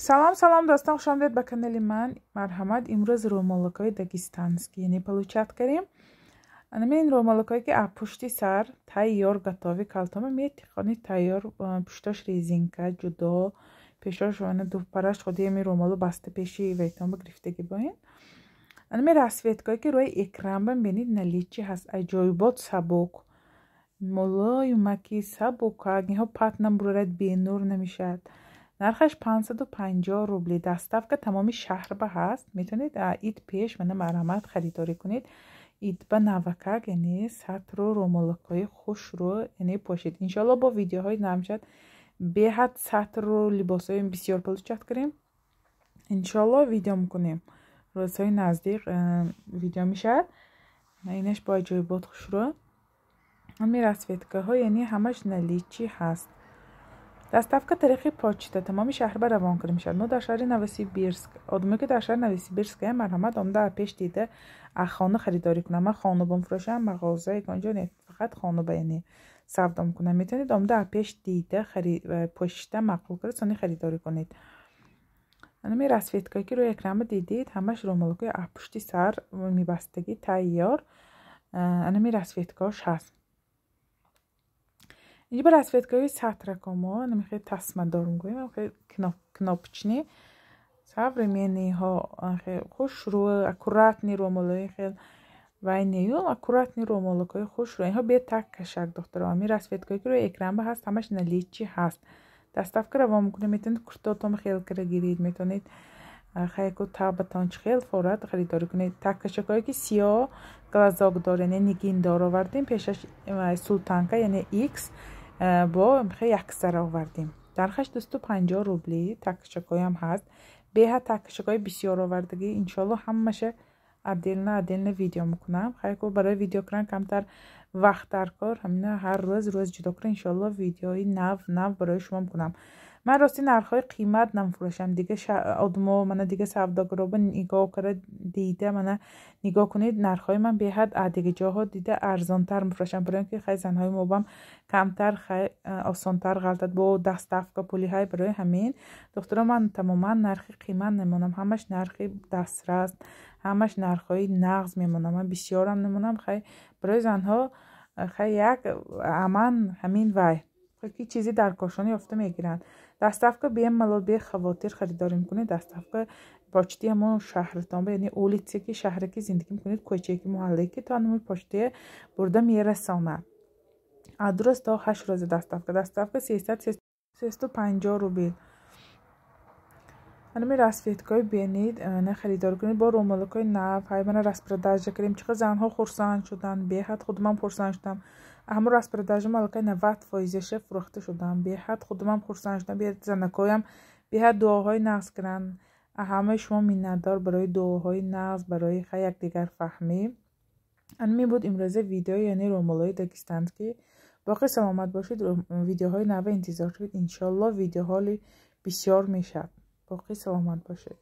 Салом, салом, дӯстон, хуш омадед ба канали ман. Марҳамат, имрӯз рӯмолакҳои дагестанский, яъне получать кардем. Анами ин рӯмолакҳое, ки аз пушти сар тайёр, готовый, калтома метиқони тайёр, пуштош резинка ҷудо, пешош дупараш худи ами рӯмолу баста, пеши вайтон гирифтагӣ боин. Анами расцветкое, ки рӯи экран ба мебинед, наличии ҳаст. Аҷоибот, сабук, мулоюмаки, сабукак, инҳо пат намбурад, бенур намешавад. Нархаш 550 рубли. Доставка тамоми шаҳр ба ҳаст. Метавонед ид пеш, мана, марҳамат, харидорӣ кунед. Ид ба навакак, яъне сатру рӯмолакҳои хушрӯ, яъне пошед. Иншоалло, бо видеоҳои намшад беҳад сатру либосҳои бисёр получать кунем. Иншоалло, видео мекунем, рӯзҳои наздик видео мешавад. Инаш бо аҷоибот хушрӯ. Ҳами расцветкаҳо, яъне ҳамаш наличии ҳаст. Доставка тариқи почта тамоми шаҳр ба равон карда мешавад. Мо дар шаҳри Новосибирск. Одамое, ки дар шаҳри Новосибирск, марҳамат, омада пеш дида, аз хона харидорӣ кунам. Ман хонубон фурӯшам, мағоза ягон ҷо не, фақат хонуба, яъне савдо мекунам. Метавонед омада пеш дида, пошита, маъқул карда, сони харидорӣ кунед. Анами расцветкое, ки рӯи экран дидед, ҳамаш рӯмолакҳои аз пушти сар мебастагӣ, тайёр. Анами расцветкаош ҳаст. Инҷа ба расцветкаҳои сатракомо, хеле тасмадор мегӯем, хеле кнопочный, современныйҳо, хушрӯ, аккуратный рӯмолҳои хел вай нею, аккуратный рӯмолакҳои хушрӯ. Инҳо бе так кашак, духтаро. Ҳамин расцветкое, ки рӯи экран ба ҳаст, ҳамаш наличии ҳаст. Доставка равон мекунем. Метавонед куртотон хел кара гиред, метавонед хайку табатон чӣ хел форад, харидорӣ кунед. Таккашакҳое, ки сиёҳ, глазокдор, яъне нигиндор овардем, пешаш султанка, яъне икс бо яксара овардем. Нархаш 250 рубли. Такшакҳоям ҳаст, беҳад такшакҳои бисёр овардагӣ. Иншоалло, ҳамаша отдельно отдельно видео мекунам. Хайку барои видео кардан камтар вақт дар кор, ҳамина ҳар рӯз рӯз ҷудо кунам. Иншоалло, видеои нав нав барои шумо мекунам. Ман рости нархҳои қимат намфурӯшам. Дига одамо, мана, дига савдогароба нигоҳ кара дида, мана, нигоҳ кунед, нархҳои ман беҳад аз дига ҷоҳо дида арзонтар мефурӯшам, барои ин ки хай занҳои мобам камтар, хай осонтар ғалтад, бо доставка пули ҳай. Барои ҳамин, духтаро, ман тамоман нархи қимат намонам, ҳамаш нархи дастрас, ҳамаш нархҳои нағз мемонам. Ман бисёрам намонам, хай барои занҳо, хай як аман ҳамин вай ки чизе дар кошона ёфта мегиранд. Доставка бемалол, бехавотир харидорӣ мекунед. Доставка почтаи ҳамон шаҳртон, яъне улице ки, шаҳре ки зиндагӣ мекунед, кӯчае ки, муҳаллае ки, то ҳамин почтая бурда мерасонад. Аз 2 рӯз то 8 рӯза доставка. Доставка 300, 350 рубл. Ҳанами расцветкаҳои бенид, на, харидорӣ кунед бо рӯмолакҳои нав. Ҳай, мана, распродажа кардем, чӣ қадр занҳо хурсанд шуданд, беҳад худумам хурсанд шудам. Ҳамон распродажа малакай 90 фоизаша фурӯхта шудам. Беҳад худумам хурсанд шудам, беҳад занакоям беҳад дуоҳои нағз карданд. Ҳамаи шумо миннатдор барои дуоҳои нағз, барои хай якдигарфаҳмӣ. Анами буд имрӯза видео, яъне рӯмолҳои дагестанский. Боқӣ саломат бошед, видеоҳои нава интизор шавед. Иншоалло, видеоҳои бисёр мешавад. Боқӣ саломат бошед.